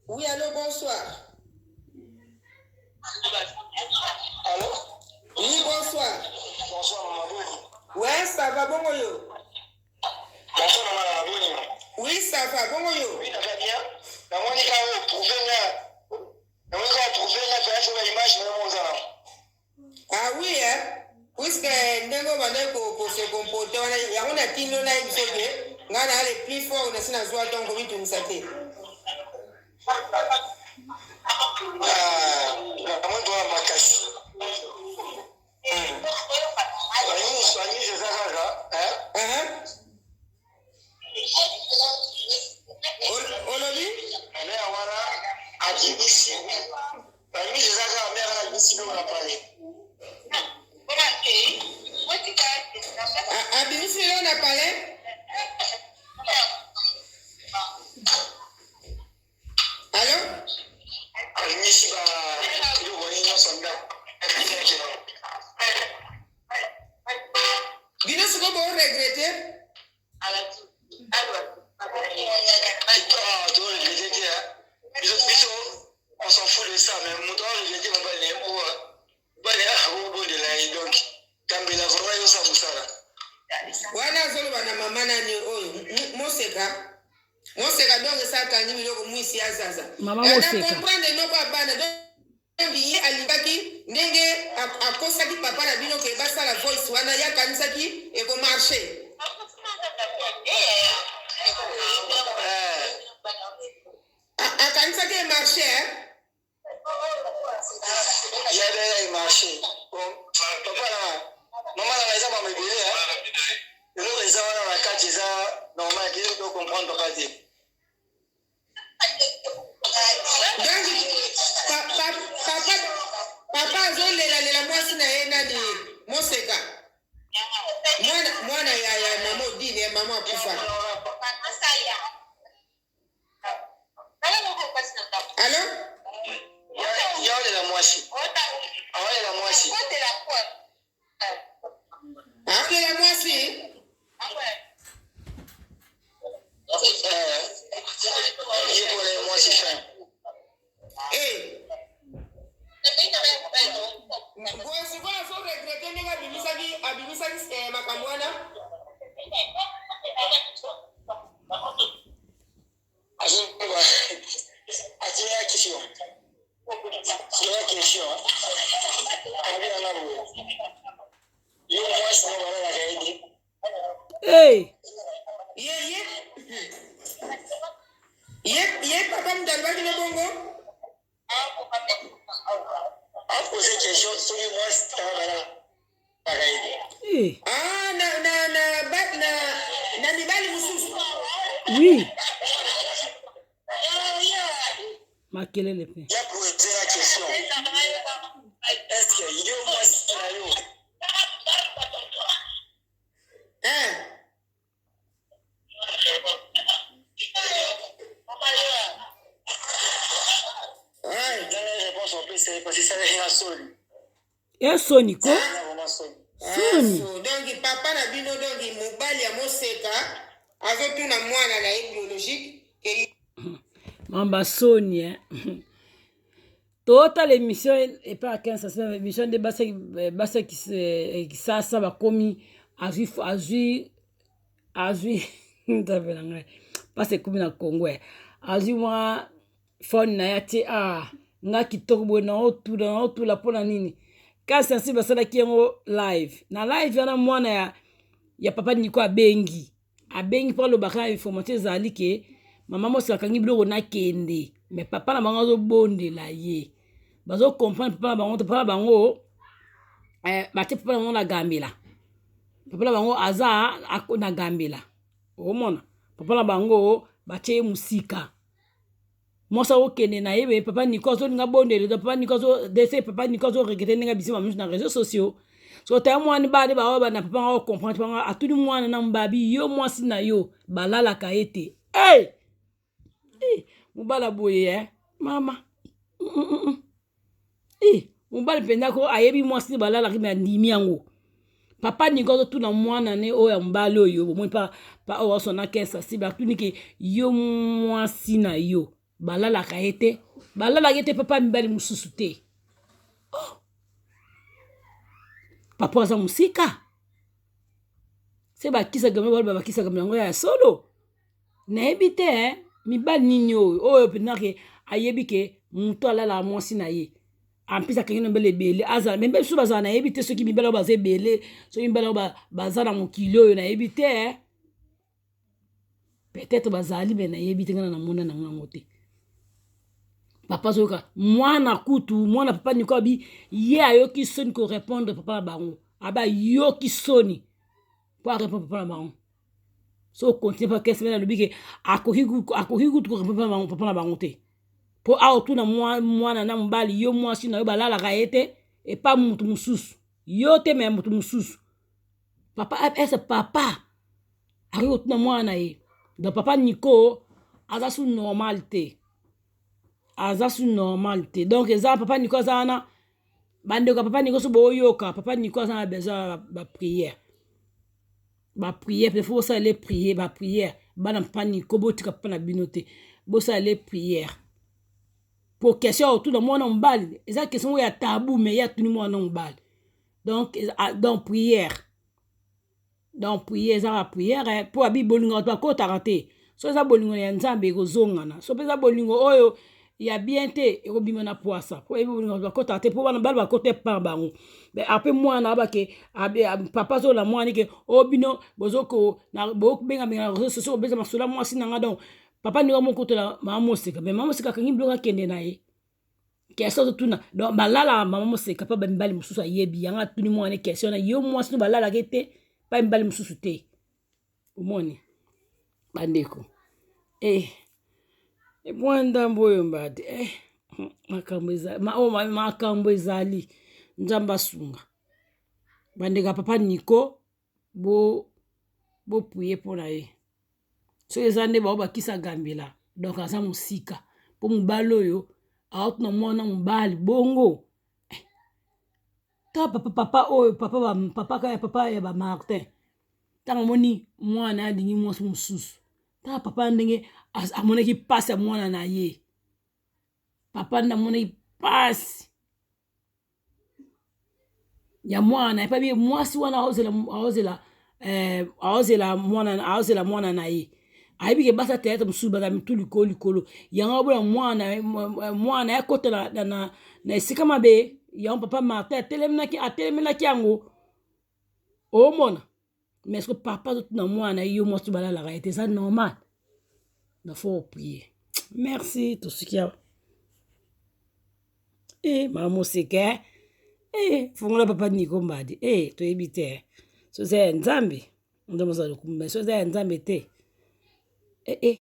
Oui, allô, bonsoir. Allô? Oui, bonsoir. Bonsoir, maman Boni. Ouais, ça va, bongo yo. Bonsoir, maman Boni. Oui, ça va, bongo yo. Oui, ça va bien. Namoni kaka oyo prouve nga. Namoni kaka prouve nga faya soka image na yo mozala. Ah oui, hein? Puisque ndenge obandaki ko se comporter wana yango natindi yo nayebi biso ke ngai na le plus fort nasi nazwa ntongo komitungisa te. Ah, namoni toza makasi. Banyusu, banyusu eza kaka, hein? Uh-huh. Olobi? Mère wana abimisi banyusu eza kaka mère wana abimisi biloko na palais. Abimisi biloko na palais? Allo? Abimisi ba biloko nyonso ndako. Bino sikoyo bo regretter? Ah, to regretter te, hein. Biso biso on s'en fout de ça, mais moto a regretter mobali na ye mpo mobali akobondela ye donc kambela vraiment yo sa mosala. Wana azoloba na mama nani oyo Moseka. Moseka donc esa akangi biloko mwisi ya zaza. Mama Na Moseka. comprendre noko ya bana donc ye alingaki ndenge akosaki papa na bino ke basala voice wana ye akanisaki ekomarche. Akanisaki emarche eh? Ya ya emarche. Bon, papa na mama na eza mama ebele eloko eza wana na kati eza normal te to comprendre papa te. Donc pa, pa, papa papa azolelalela mwasi na ye nani Moseka mwana mwana ya ya mama Odile ya mama akufa. Allo? Ya olela mwasi. Aolela mwasi. Aolela mwasi. Ye kolela mwasi fin. Eh. Boye sikoyo azo regrete ndenge abimisaki abimisaki eh, makambo wana. Atinga question. Atinga question. Abi na boye. Yo mwasi na balalaka ye te. Hey! Ye ye ye ye papa moto alobaki no bongo. Apose question soki mwasi na balalaka ye te. Hey. Ah, na na na ba, na na mibali mosusu. Oui. Makelele pe. Ya pose la question. Est-ce que yo mwasi na yo Eh. Ouais. Dernière réponse en plus, c'est parce que ça na soni. E soni ko? Vraiment soni. Soni. Ah, so, donc papa na bino donc mobali ya Moseka azotuna mwana na ye biologique ke Mamba soni eh. Totala émission epai ya 15 émission nde basi basi kisasa bakomi azwi azwi azwi nzambe na ngai mpasi ekomi na congo eh. Azwi mwa phone na ye atie ah nga kitoko boye naotula naotula mpo na nini kasi nasi basalaki yango live na live wana mwana ya, ya papa Niko abengi abengi mpo alobaka information ezali ke mama mosi akangi biloko nakende me papa na bango azobondela ye bazokomprendre papa na bango te papa na bango eh, batie papa na bango na gambela papa na bango aza na gambela omona papa na bango batie ye mosika mwasi akokende na ye me papa Niko azolinga bondele papa Niko azo dese papa Niko azo regrete ndenge abisi mamisu na réseaux sociaux so taya mwana bana baoyo bana papa nga ocomprendre papa nga atuni mwana na mbabi yo mwasi na yo balalaka ye te hey! Hey! Mobala boye eh? Mama mm -mm. mm. Eh, mobali mpenza ko ayebi mwasi ne balalaki me andimi yango papa Niko azotuna mwana ne oyo ya mobali oyo bomoni pa pa oyo asona kesa si batuni ke yo mwasi na yo. Balalaka ye te, balalaka ye te papa mibali mosusu te. Oh! Papa aza mosika. Se bakisaka baloba bakisaka yango ya solo. Nayebi te eh? Mibali nini oyo oyo mpenza ke ayebi ke moto alalaka mwasi na ye ampesi akangi na mbele ebele azala me mpe biso bazala nayebi te soki mibali oyo baza ebele soki mibali oyo baza na mokili oyo nayebi te eh? Peut-être bazali me nayebi te, ngai namona na ngango te. Papa azoyoka mwana kutu mwana papa Niko abi ye ayoki soni korépondre papa na bango, aba ayoki soni mpo arépondre papa na bango. So okontinue pa kese mene alobi ke akoki kutu korépondre papa na bango te mpo awa otuna mwana na mobali yo mwasi na yo balalaka ye te epa motu mosusu yo te me motu mosusu. Papa ese papa akoki kotuna mwana na ye. Donc papa Nico aza su normal te, aza su normal te. Donc eza papa Nico aza wana, bandeko ya papa Nico so boyoka papa Nico aza na besoin ya baprière, baprière mpe fo bosalele priere, baprière bana papa Nico botika papa na bino te, bosalele prière. Po question ya kotuna mwana mobali eza question moko ya tabu, me ye atuni mwana mobali. Donc, donc prière, donc prière eza kaka prière mpo abi bolingo bato bakotaka te. So eza bolingo ya Nzambe ekozongana, so mpe eza bolingo oyo ya bien te ekobima na pwasa, mpo eyebi bolingo bato bakotaka te, mpo bana bana bakota epa bango. Apres mwana abake papa azola mwana ke o bino bozoko bobengabenga na réseau sociaux kobeza masolo ya mwasi na nga. Donc papa ndenge mokotola mama Moseka, me mama Moseka akangi biloko akende na ye. Question azotuna donc balalaka mama Moseka mpa bamibali mosusu ayebi yango atuni mwana question na yo mwasi no balalaka te mpa mibali mosusu te. Omoni bandeko eh, mwa ndambo oyo mbadi eh, makambo ezali oh, makambo ezali Nzambe asunga bandeko ya papa Nico bo bopuye mpo na ye. Soki eza nde bao bakisa gambela donc aza mosika mpo mobali oyo aotuna mwana mobali bongo eh. Ta papa papa oyo papa papa kaka papa ya bamartin ntango amoni mwana alingi mwasi mosusu, tala papa ndenge amonaki mpasi ya mwana na ye, papa nde amonaki mpasi ya mwana epabi mwasi wana aozela aozela eh, aozela mwana aozela mwana na ye. Ayebi ke basi ya théâtre mosusu baza mitu likolo likolo, yango abola mwana mwana ye akota na, na, na, na esika mabe. Yango papa Martin atelemelaki atelemelaki yango omona. Mais ce que papa azotuna mwana ye yo mwasi balalaka ye te eza normal na faut prier. Merci tosuki awa. E mama Moseka e fongola papa Nico mbadi e toyebi te so eza ya Nzambe, Nzambe azala lokumu, so eza ya Nzambe te e e.